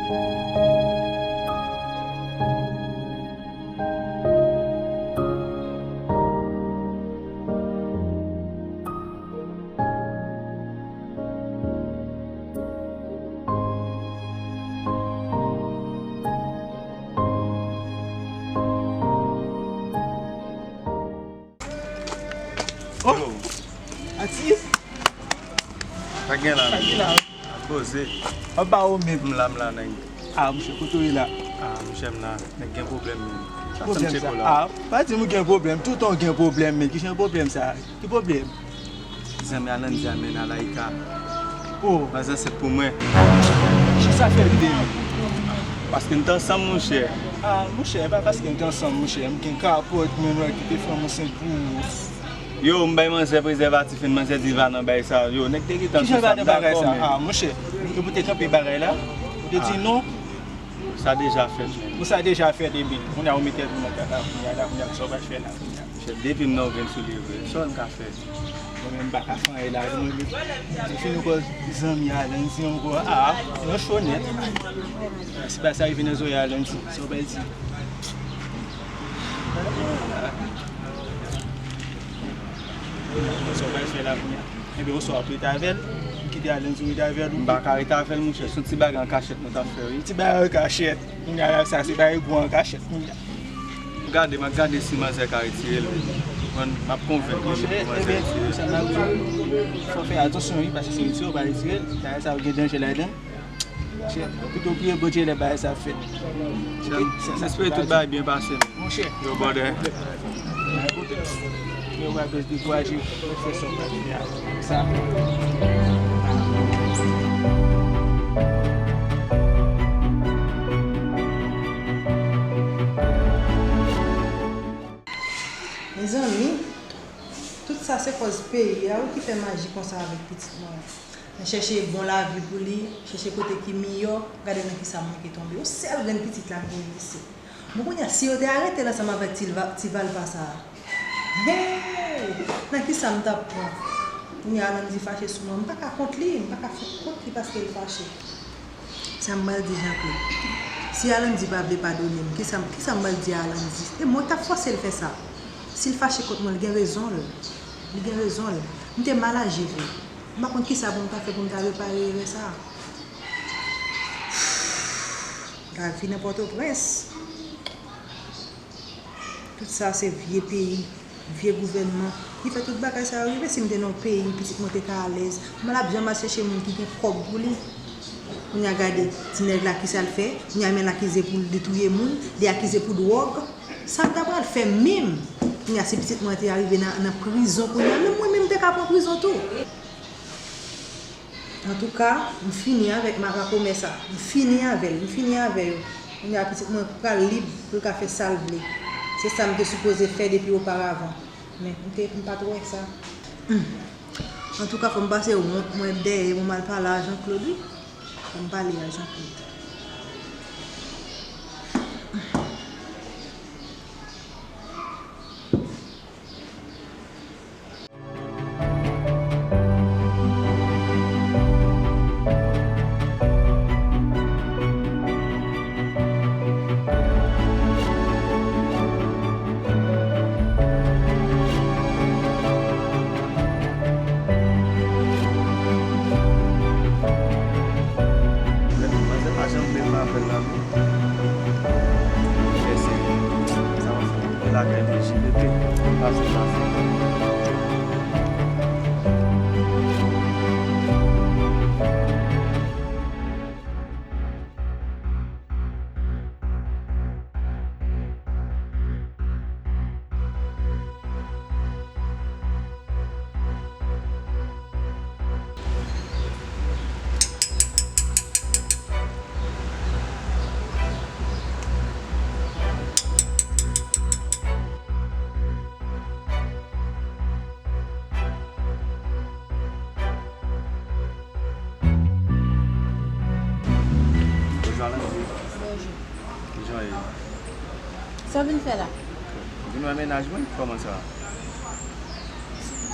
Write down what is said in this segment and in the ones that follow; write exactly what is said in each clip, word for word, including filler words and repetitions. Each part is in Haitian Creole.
Oh! Atis! Sa k gen la, sa k gen la? Poze. Ap ba ou menm. M la, m la, nèg. Ah, monchè, kote w ye la? Ah, monchè, m la. Nèg gen pwoblèm, men. Sa fè m tcheke w la. Ah, pa di m ou gen pwoblèm. Toutan w gen pwoblèm, men. Ki jan pwoblèm sa? Ki pwoblèm? Zanmi Alandy a mennen Alaïka. Oh. Manzè ansent pou mwen. Kisa fè l vle? Paske n t ansanm, monchè. Ah, monchè, e pa paske n t ansanm, monchè. M gen kapòt mwen wè ki te fè m ansent pou ou. Yo, m bay manzè prezèvatif, men manzè di l pa nan bagay sa. Yo, nèg te gentan sou sa, m dakò, men. Ah, monchè, e pou te kanpe bagay la? Ou te di non? Sa deja fèt, men. Ou sa deja fèt, ebyen. Kounye a ou mete l nan kaka, kounye a la, kounye a sa w pral fè la, kounye a. Chèf, depi m nan ou vin sou li vre. Sa m ka fè? Mwen menm m pa ka fè anyen la, mwen menm. Se fini ankò zanmi Alandy ankò. Ah, mwen cho nèt. Si bagay sa rive nan zòrèy Alandy, sa w pral di? Sa w pral fè la kounye a? Ebyen, oswa w ap rete avè l, ou kite Alandy rete avè l, ou... M pa ka rete avè l, monchè. Se yon ti bagay an kachèt nou t ap fè, wi. Ti bagay an kachèt. Kounye a la, sa se bagay gwo an kachèt kounye a. Gade, m ap gade si manzè ka retire l. Mwen, m ap konvenk li pou manzè retire l. Monchè, ebyen, sa m ap di w, fò w fè atansyon, wi, paske se retire w pa retire l. Bagay sa yo gen danje ladan. Monchè, pito w priye Bondye lè bagay sa ap fèt. Monchè, m espere tout bagay byen pase, men. Monchè. Yo, brother. Yo, pa bezwen dekouraje, fè sa w pral fè a. Sa. Mezanmi, tout sa se kòz peyi a wi ki fè maji konsa avèk pitit mwen an. Mwen chèche bon lavi pou li, chèche kote ki miyò, gade nan kisa m manke tonbe. Yon sèl grenn pitit la m gen isit. Bon, kounye a, si yo te arete l ansanm avèk Ti Va-, Ti Valpa sa a, hey! Nan kisa m t ap pran? Kounye a, Alandy fache sou mwen. M pa ka kont li, m pa ka fè kont li paske l fache. Sa m pral di Jean Claude? Si Alandy pa vle padone m, kisa, kisa m pral di a Alandy? E mwen k t ap fòse l fè sa. Si l fache kont mwen, li gen rezon l. Li gen rezon l. M te mal aji vre. M pa konn kisa pou m ta fè pou m ta repare erè sa a. Lavi nan Pòtoprens. Tout sa se vye peyi, vye gouvènman ki fè tout bagay sa yo rive. Si m te nan yon peyi, pitit mwen te ka alèz. Kòman l ap janm al chèche moun ki gen kòb pou li? Kounye a gade, ti nèg la kisa l fè? Kounye a men l akize pou li touye moun, li akize pou dwòg. Sa m ta pral fè menm? Kounye a si pitit mwen te arive nan, nan prizon kounye a, menm mwen menm m te ka pran prizon tou. Antouka, m fini avèk ma-, makomè sa. M fini avè l, m fini avè yo. Kounye a pitit mwen pral lib pou l ka fè sa l vle. Se sa m te sipoze fè depi oparavan. Men, m te, m pa t wè sa. Hmm. Antouka, fò m pase wont mwen dèyè, mwen m al pale a Jean Claude, wi. Fò m pale a Jean Claude. Manzè pa janm vle pran apèl la non. Fè serye. Sa w ap fè? Lakay P J P P. Pase, pase. Bonjou, Alandy. Bonjou. Kijan w ye? Sa w vin fè la? Vin wè mennaj mwen, kòman sa?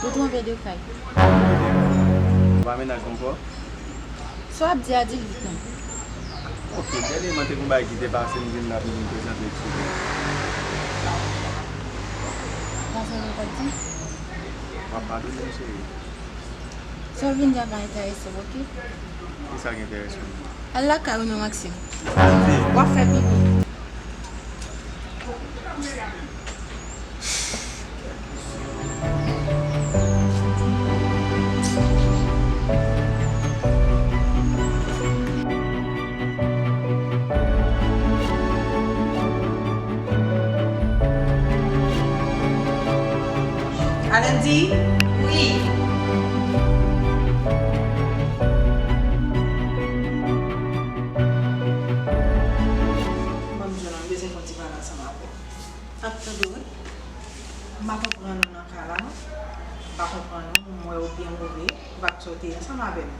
Ou twonpe de kay. Ou pa mennaj mwen ankò? Sa w ap di a, di l vit non. Ok, Dènyèman, te gen yon bagay ki te pase, m vin la pou m vin prezante ekskiz mwen. Sa se nou t ap di? W ap padone m, cheri. Sa w vin di a pa enterese m, oke? Kisa ki enterese w? Al lakay ou non, Maxime. W ap fè pipi. Alandy? Wi. Ban m jwenn ou, m bezwen fè yon ti pale ansanm avè w. M ap tande w wi. M pa konprann ou nan ka la non. M pa konprann ou, m wè ou byen move, m pa t sa w te ye ansanm avè m.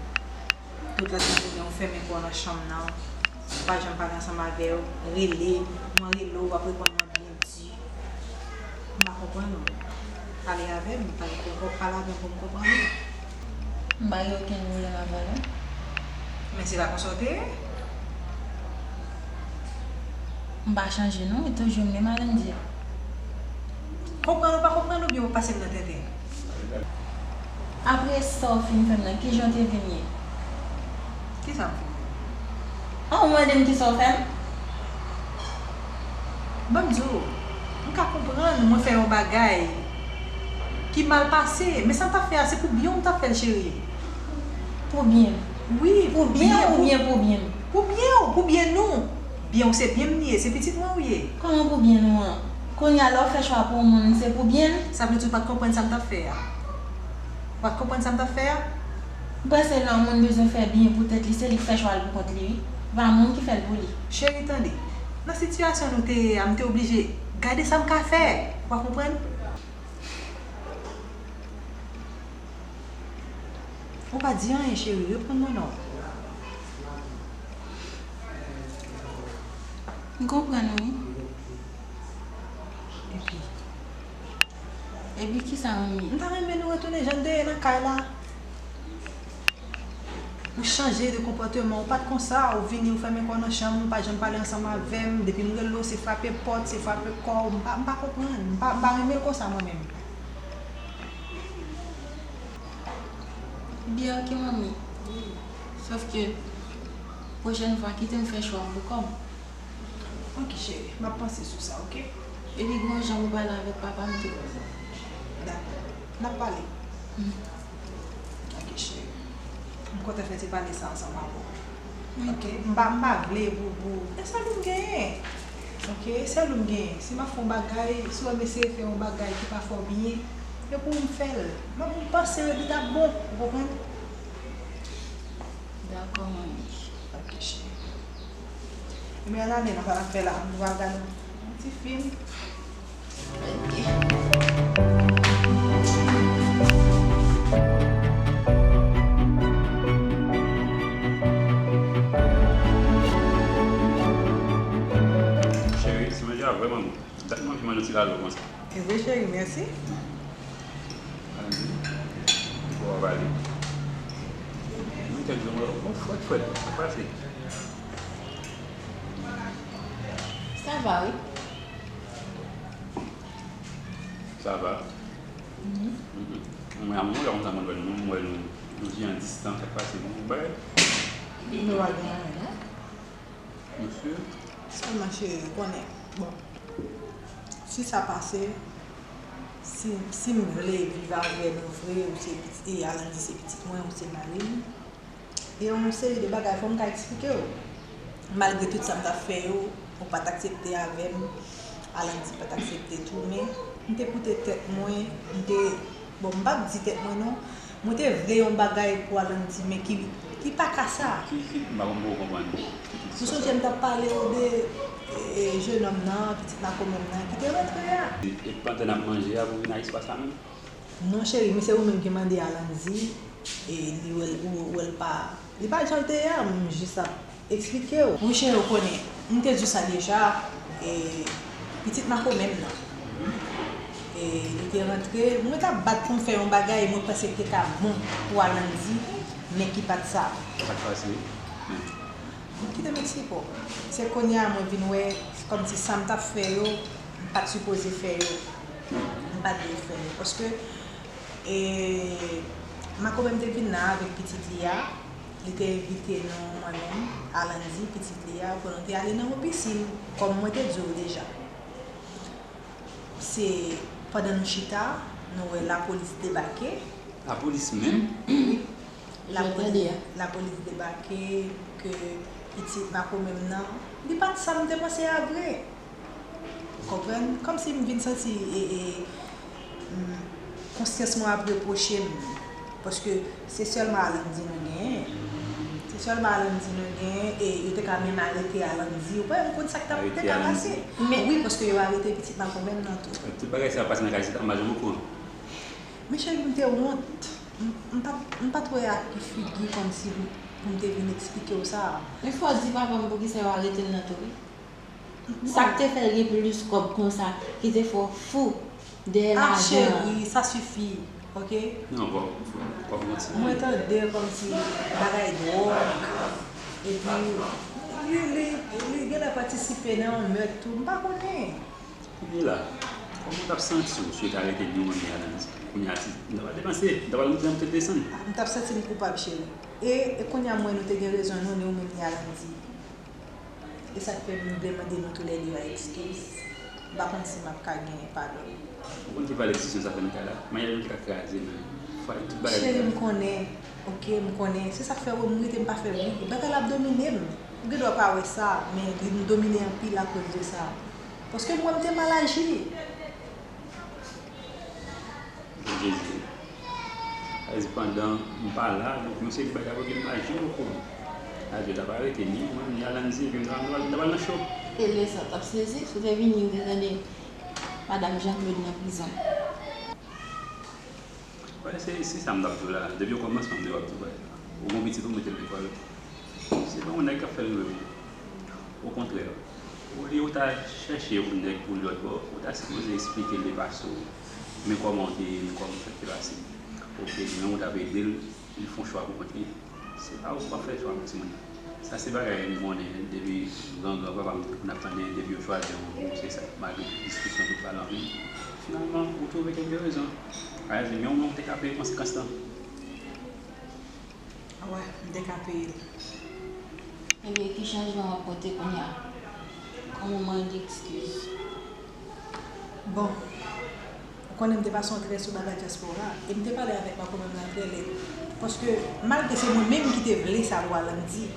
Tout lè sa jounen ou fèmen kò w nan chanm nan, m pa janm pale ansanm avè w, rele, mwen rele w, w ap reponn mwen byen di. M pa konprann ou. Pale avè m, pale, pale avè m pou m konprann ou. M pa gen okenn pwoblèm avè w non. Men se pa konsa w te ye. M pa chanje non, e toujou menm Alandy. Konprann ou pa konprann oubyen w ap pase m nan tenten? Apre sa w fin fè m nan, kijan w te vin ye? Kisa m fin fè? An, ou mande m kisa w fè m? Ban m di w, m ka konprann mwen fè yon bagay ki mal pase, men sa m t ap fè a, se pou byen w m t ap fè l, cheri. Pou byen m? Wi, pou byen w. Pou byen w oubyen pou byen m? Pou byen w, pou byen nou. Byen w se byen m li ye, se pitit mwen ou ye. Kòman pou byen nou an? Kounye a, lè w fè chwa pou yon moun, se pou byen l? Sa vle di w pa t konprann sa m t ap fè a? Ou pa t konprann sa m t ap fè a? M panse lè yon moun bezwen fè byen pou tèt li, se li k fè chwa l pou kont li, wi. Pa moun ki fè l pou li. Cheri, tande. Nan sitiyasyon nou te ye a, m te oblije gade sa m ka fè. Ou pa konprann? Ou pa di anyen, cheri. Reponn mwen non. M konprann ou, wi. Epi? Epi kisa, manmi? M ta renmen nou retounen jan n te ye nan kay la. Ou chanje de konpòteman, ou pa t konsa, ou vini, ou fèmen kò w nan chanm, ou pa janm pale ansanm avè m, depi m rele w, se frape pòt, se frape kò w, m pa, m pa konprann, m pa, m pa renmen l konsa mwen menm. Byen, oke, manmi. Sòf ke, pwochèn fwa, kite m fè chwa m pou kò m. Ok, cheri, m ap panse sou sa, ok? Epi, gon jan pou pale avèk papa m tou. Dakò. N ap pale. Mm. Ok, cheri. M kontan fè ti pale sa ansanm avè w. Ok? M pa, m pa vle pou, pou, e sèl ou m genyen. Ok? E sèl ou m genyen. Si m ap fè yon bagay, si w wè m eseye fè yon bagay ki pa fè w byen, e pou ou m fè l. Men m panse li t ap bon, ou konprann? Dakò, manmi. Ok, cheri. Ebyen, ann ale non, sa n ap fè la? Nou pral gade yon ti fim. Ok. Cheri, ti manje a vrèman bon. Dat mwen anvi manje yon ti lalo konsa. E vre, cheri, mèsi. Ann di, ou pa pale. Mwen te di w, bon, frèt, frèt, sa pase? Sa va, wi. Sa va? Mhm. Mhm. Mwen, a mwen, lè konsa, mwen wè nou, mwen wè nou, nou di an distan, sa pase, bon, bagay. Nou pa gen anyen, non? Mesye. Sèlman, cheri, ou konnen, bon, si sa pase, si, si m vle viv avè nou vre, ou se pitit, e Alandy se pitit mwen, ou se mari m, gen yon seri de bagay fò m ka eksplike w. Malgre tout sa m t ap fè yo, ou pa t aksepte avè m, Alandy pa t aksepte tou, men m te koute tèt mwen, m te, bon, m p ap di tèt mwen non, mwen te vle yon bagay pou Alandy, men ki, ki pa ka sa. Ki, ki, m pa konn poko konprann. Ou sonje m t ap pale w de, e, jenòm nan, pitit makomè m nan, ki te rantre a? E, e pandan n ap manje a, pou vin nan espas la menm? Non, cheri, men se ou menm ki mande Alandy, e li wè l, ou wè l pa, li pa jan l te ye a, m jis ap eksplike w. Wi, cheri, ou konnen, m te di w sa deja, e pitit makomè m nan, e li te rantre, mwen t ap bat pou m fè yon bagay, mwen panse ki te ka bon pou Alandy, men ki pa t sa. Sa k pase? Kite m eksplike w. Se kounye a mwen vin wè kòmsi sa m t ap fè yo, m pa t sipoze fè yo. M pa t dwe fè yo. Paske, e, makomè m te vin la avèk pitit li a, li te envite nou, mwen menm, Alandy, pitit li a, pou nou te ale nan yon pisin, kòm mwen te di w deja. Se pandan nou chita, nou wè lapolis debake. Lapolis menm? Wi. Lapolis, lapolis debake, ke pitit makomè m nan, li pa t sa m te panse a vre. Ou konprann? Kòmsi m vin santi, e, e, m, konsyans mwen ap repwoche m. Paske se sèlman Alandy nou genyen. Se sèlman Alandy nou genyen, e yo te ka menm arete Alandy. Ou pa konn sa k t ap, te ka pase. Wi, paske yo arete pitit makomè m nan tou. Tout bagay sa ap pase nan kay Zeta, m pa janm okouran. Men cheri, m te wont. M, m pa t, m pa t wè ak ki figi kòmsi pou m te vin eksplike w sa. Men fò w di papa m poukisa yo arete l nan tou, wi. Sa k te fè l gen plis kòb konsa, ki te fè w fou dèyè lajan an. Ah, cheri, sa sifi, oke? Non, bon, fò, fò w manti. Mwen tande kòmsi bagay dwòg, epi li, li, li genlè patisipe nan yon mèt tou, m pa konnen. Kounye la, kòman w t ap santi w si yo te arete ni w menm ni Alandy? Kounye a, ti, m ta pral depanse, m ta pral moute nan tèt desann. Ah, m t ap santi m koupab, cheri. E, e kounye a, m wè nou te gen rezon, nou, ni w menm ni Alandy. E sa k fè m vle mande nou toulède yo eskiz. M pa konn si m ap ka genyen padon. Ou konn ki valè egzistans sa fè nan kay la? Maryaj nou te ka kraze, men fwa tout bagay. Cheri, m konnen. Oke, m konnen. Se sa k fè w m rete m pa fè bri. Bagay la ap domine m. Ou gen dwa pa wè sa, men li m domine anpil akoz de sa. Paske m wè m te mal aji. Jezi. Sa vle di pandan m pa la, donk yon seri de bagay pou gen maji yo pou m. Sa vle di yo t ap arete ni mwen, ni Alandy, epi m ta pral, m ta pral nan cho. E lè sa w t ap sezi, si w te vini, ou te tande madanm Jean Claude nan prizon. Wè, se, se sa m t ap di w la. Depi okòmansman, m te w ap di w bagay sa. Ou gen pitit ou mete l lekòl. Se pa yon nèg k ap fè l rive pou ou. Okontrè, olye ou ta chèche yon nèg pou lòt bò, ou ta sipoze eksplike l de pase w. Men kòman w te ye, men kòman sa te pase. Oke, men ou t ap ede l, li fè yon chwa pou kont li. Se pa ou k ap fè chwa pou timoun nan. Sa se bagay m konnen depi gran gran papa m te konn ap tande, depi yo chwazi yon moun pou ou, se sa. Malgre tout diskisyon, tout pale anpil, finalman, ou twouve ke l gen rezon. Sa vle di, men ou menm ou te ka peye konsekans lan. Wi, m te ka peye l. Ebyen, ki chanjman w ap pote kounye a? Kòman w mande eskiz? Bon, ou konnen m te pase yon trè sou bagay dyaspora, e m te pale avèk makomè m nan trè lèd. Paske, malgre se mwen menm ki te vle sa pou Alandy,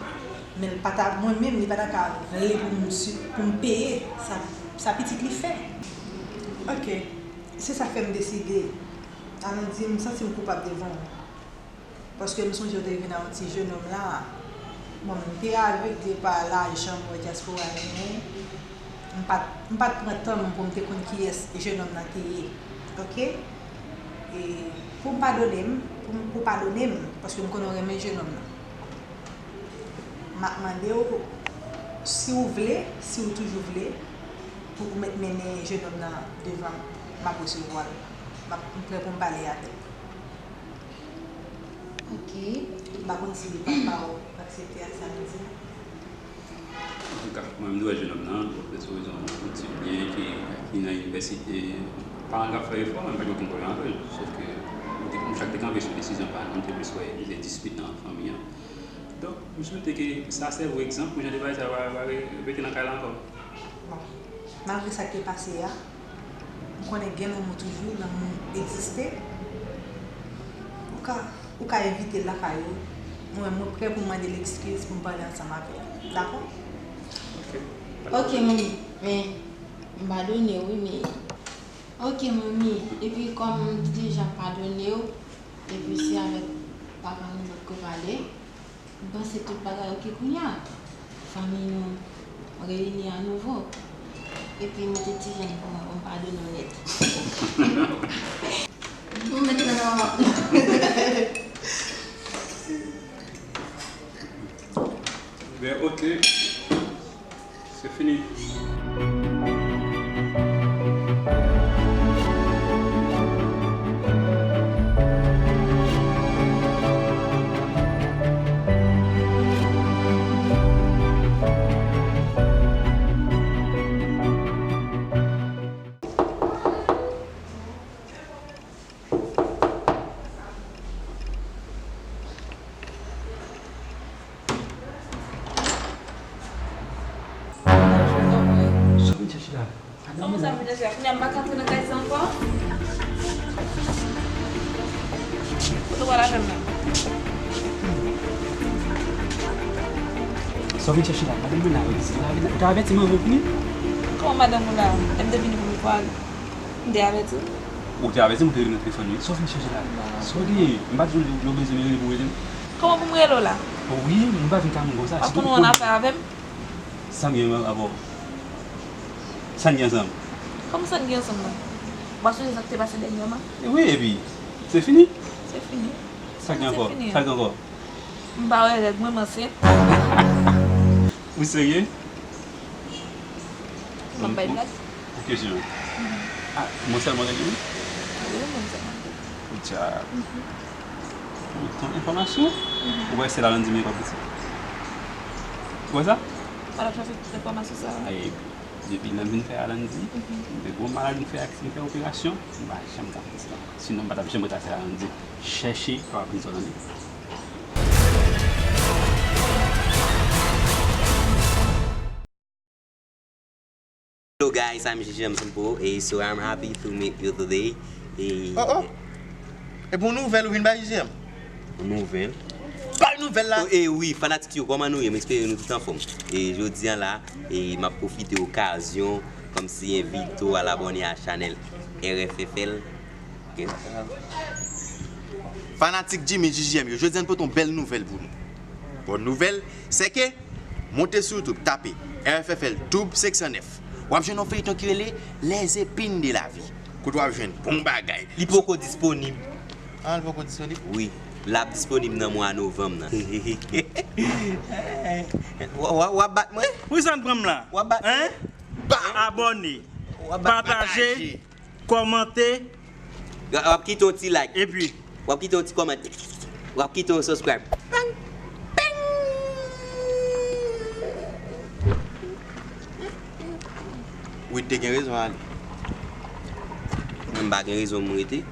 men l pa ta, mwen menm, li pa ta ka vle pou m si, pou m peye sa, sa pitit li fè. Oke, se sa k fè m deside. Alandy, m santi m koupab devan w. Paske m sonje w te vin a yon ti jenòm la. Bon, m te avegle pa lajan m wè dyaspora genyen. M pa t, m pa t pran tan m pou m te konn kiyès jenòm nan te ye. Oke? E pou m padone m, pou m, pou padone m, paske m konnen w renmen jenòm nan. M ap mande w, si w vle, si w toujou vle, pou w mèt mennen jenòm nan devan m, m ap resevwa l. M ap, m prè pou m pale avè l. Ok. M pa konn si papa w aksepte ak sa m di. Antouka, mwen, m te wè jenòm nan, bon, se yon, yon ti byen ki, ki nan inivèsite. Paran k ap fè efò, men m pa gen okenn pwoblèm avè l. Sòf ke nou te, nou chak te kanpe sou desizyon pa nou, nou te plis wè se dispit nan fanmi an. Donk, m swete ke sa sèvi w egzanp pou jan de bagay sa yo pa, pa re-, repete nan kay la ankò. Bon, malgre sa k te pase a, m konnen gen lanmou toujou, lanmou egziste. Ou ka, ou ka envite l lakay ou. Mwen, mwen prè pou m mande l eskiz, pou m pale ansanm avè l. Dakò? Ok. Ok, manmi. Men, m padone w, wi, men. Ok, manmi. Epi, kòm m deja padone w, epi se avèk papa nou potko pale. M panse tout bagay oke kounye a. Fanmi nou reyini anouvo. Epi mete ti jèn pou mwen, pou m padone w nèt. Ou mete nan. Ben, oke. Se fini. Kòman sa, m deja? Kounye a m pa ka antre nan kay sa ankò? Kote w al avè m la? Sa w vin chèche la? Madanm mwen la, wi. Se la, ou te avèti m anvan w vini? Kòman madanm ou la? Lè m te vini premye fwa, m te avèti w? Ou te avèti m, ou te rele nan telefòn, wi. Sa w vin chèche la? Sa w gen? M pa t di w, w bezwen m rele pou w rele m? Kòman pou m rele w la? Wi, m pa vin ka moun konsa. W ap konn w annafè avè m? Sa m gen avè w? Sa n gen ansanm? Kòman sa n gen ansanm nan? Ou pa sonje sa k te pase dènyèman? E wi, epi, se fini. Se fini? Sa k gen ankò? Sa k gen ankò? M pa wè règ mwen, m ansent. Ou serye? M ap bay blag. Ou kesyon. Ah, mwen sèlman gade wi? Wi, mwen sèlman gade. Poutya. Ou ton enfòmasyon? Ou wè se la Landy m ye pa piti. Ou wè sa? Al ap chache tout enfòmasyon sa a. Ay, depi lè m vin fè a Landy, m te gwo malad, m fè aksi, m fè operasyon, m pa janm ka pran sa. Sinon, m pa t ap janm ret a fè a Landy. Chèche, pa vin sòt annik. Hello guys, I'm J J M Sampo, and so I'm happy to meet you today. E Oh, oh. E bon nouvèl ou vin bay J J M? Bon nouvèl. Bay nouvèl la. Oh, e wi, fanatik yo, kòman nou ye? M espere nou tout anfòm. E jodi a la, e m ap pwofite okazyon, kòmsi envite w al abòne a chanèl R F F L. Ok. Fanatik Jimmy J J M yo, jodi a n pote yon bèl nouvèl pou nou. Bòn nouvèl, se ke monte sou YouTube, tape R F F L Tube senk san nèf. W ap jwenn yon feyton ki rele Les Épines de la Vie. Kote w ap jwenn bon bagay. Li poko disponib. Ah, li poko disponib? Wi. L ap disponib nan mwa novanm nan. W, w, w ap bat mwen? Wi, sa n pran m la? W ap bat mwen? Hein? Abòne, W ap bat pataje, kòmante. W ap kite yon ti like. Epi? W ap kite yon ti kòmantè. W ap kite yon subscribe. Pang! Peng! Wid te gen rezon ale. Mwen m pa gen rezon m rete.